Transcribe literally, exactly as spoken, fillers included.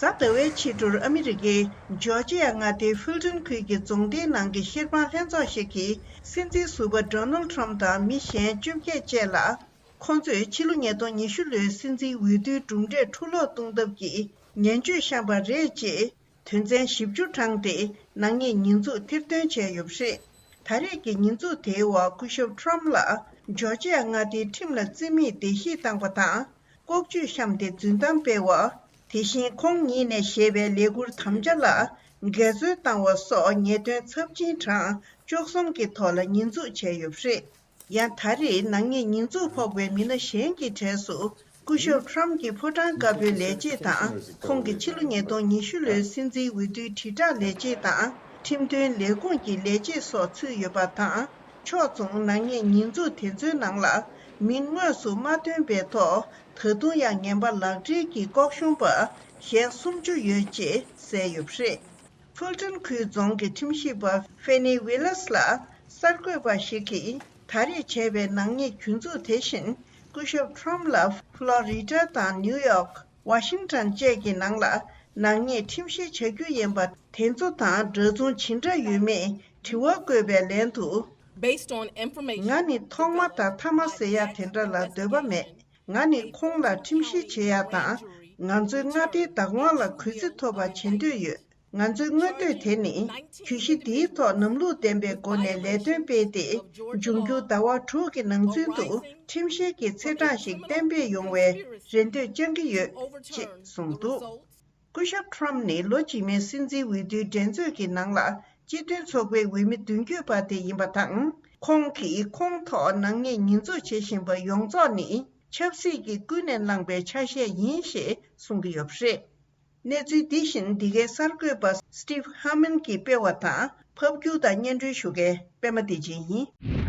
ད་ཟླ་བའི་ཕྱི་དྲོར་ཨ་མི་རི་ཀའི་ཇོར་ཇི་ཡ་མངའ་སྡེའི་ཧྥིལ་ཏོན་ཁུལ་གྱི་རྫོང་སྡེའི་ནང་གི་ཤེར་ཕང་ལྷན་ཚོགས་ཤིག་གིས་སྲིད་འཛིན་ཟུར་པ་ཌོ་ནལ་ཁྲམ་དང་མི་གཞན་བཅོ་བརྒྱད་བཅས་ལ། ཁོང་ཚོས་ཕྱི་ལོ་ཉིས་སྟོང་ཉི་ཤུ་ལོའི་སྲིད་འཛིན་འོས་བསྡུའི་གྲུབ་འབྲས་འཁྲུ་སློག་གཏོང་ཐབས་ཀྱི་ངན་བྱུས་བཤམས་པ་རེད་ཅེས། དོན་ཚན་བཞི་བཅུ་དྲངས་ཏེ་ནག་ཉེས་ཉེས་འཛུགས་ཐེར་འདོན་བྱས་ཡོད་པ་རེད། ད་རེས་ཀྱི་ཉེས་འཛུགས་དེའི་འོག་སྐུ་ཞབས་ཁྲམ་ལ་ཇོར་ཇི་ཡ་མངའ་སྡེའི་ཁྲིམས་ལ་བརྩི་མེད་བརྡལ་བཤིག་བཏང་བ་དང་། ལྐོག་ཇུས་བཤམས་ཏེ་རྫུན་གཏམ་སྤེལ་བ། དེ་བཞིན་ཁོང་ཉིད་ནས་བཞེས་པའི་ལས་འཁུར་དམ་བཅའ་ལ་འགལ་འཛོལ་བཏང་བ་སོགས་ཉེས་དོན་ཚབས་ཆེན་གྲངས་བཅུ་གསུམ་གྱི་ཐོག་ལ་ཉེས་འཛུགས་བྱས་ཡོད་པ་རེད། ཡང་ད་རེས་ནག་ཉེས་ཉེས་འཛུགས་ཕོག་པའི་མི་སྣ་གཞན་གྱི་གྲས་སུ། སྐུ་ཞབས་ཁྲམ་གྱི་ཕོ་བྲང་དཀར་པོའི་ལས་བྱེད་དང་། ཁོང་གི་ཕྱི་ལོ་ཉིས་སྟོང་ཉི་ཤུ་ལོའི་སྲིད་འཛིན་འོས་བསྡུའི་དྲིལ་བསྒྲགས་ལས་བྱེད་དང་། ཁྲིམས་དོན་ལས་ཁུངས་ཀྱི་ལས་བྱེད་སོགས་ཚུད་ཡོད་པ་དང་། ཕྱོགས་མཚུངས་ནག་ཉེས་ཉེས་འཛུགས་དེ་ཚོའི་ནང་ལ། མིང་དངོས་སུ་མ་བཏོན་པའི་ཐོག་ད་དུང་ཡང་ངན་པ་ལག་འབྲེལ་གྱི་ལྐོག་ཤོང་པ་གཞན་སུམ་ཅུ་ཡོད་ཅེས་གསལ་ཡོད་པ་རེད། ཧྥུལ་ཏོན་ཁུལ་རྫོང་གི་ཁྲིམས་ཞིབ་པ་ཧྥེ་ནི་ཝི་ལ་སི་ལ་གསར་འགོད་པ་ཞིག་གིས། ད་རེས་བྱས་པའི་ནག་ཉེས་གྱོད་འཛུགས་དེ་བཞིན་སྐུ་ཞབས་ཁྲོམ་ལ་ཕློ་རི་ཌ་དང་ནིའུ་ཡོག་ཝ་ཤིང་ཊོན་བཅས་ཀྱི་ནང་ལ་ནག་ཉེས་ཁྲིམས་བཤེར་བྱ་རྒྱུ་ཡིན་པ་དེ་ཚོ་དང་འདྲ་མཚུངས་ཇི་འདྲ་ཡོད་མེད་དྲི་བ་བཀོད་པའི་ལན་དུ། Based on information, ང་ནི་ཐོག་མ་དང་མཐའ་མ་ཟེར་ཡ་དེ་འདྲ་ལ་འདོད་པ་མེད། ང་ནི་ཁོང་ལ་ཁྲིམས་བཤེར་བྱེད་ཡ་དང་། ང་ཚོའི་མངའ་སྡེའི་བདག་དབང་ལ་གུས་བརྩི་ཐོབ་པ་བྱེད་འདོད་ཡོད། ང་ཚོའི་མངོན་འདོད་དེ་ནི། གྱོད་གཞི་འདིའི་ཐོག་ནམ་ལུགས་ལྡན་པའི་སྒོ་ནས་ལས་དོན་སྤེལ་ཏེ། འབྱུང་འགྱུར་ཟླ་བ་དྲུག་གི་ནང་ཚུན་དུ་ཁྲིམས་བཤེར་གྱི་ཚེས་གྲངས་ཤིག་གཏན་འབེབས་ཡོང་བའི་རེ་འདོད་བཅང་གི་ཡོད། ཅེས་གསུངས་འདུག་སྐུ་ཞབས་ཁྲོམ་ནི་ལོ་རྗེས་མའི་སྲིད་འཛིན་འོས་བསྡུའི་འགྲན་རྩོད་ཀྱི་ནང་ལ་སྤྱི་མཐུན་ཚོགས་པའི་འོས་མི་མདུན་སྐྱོད་པ་དེ་ཡིན་པ་དང་། ཁོང་གིས་ཁོང་ཐོག་ནག་ཉེས་ཉེས་འཛུགས་བྱེད་བཞིན་པ་ཡོངས་རྫོགས་ནི་ཆབ་སྲིད་ཀྱིས་ཀུན་ནས་བསླངས་པའི་ཆ་ཤས་ཡིན་ཞེས་གསུང་གི་ཡོད་པ་རེད། གནས་ཚུལ་འདི་བཞིན་འདི་གའི་གསར་འགོད་པ་Steve Harmon གྱིས་སྤེལ་བ་དང་། ཕབ་སྒྱུར་དང་སྙན་སྒྲོན་ཞུ་མཁན་པད་མ་བདེ་ཆེན་ཡིན།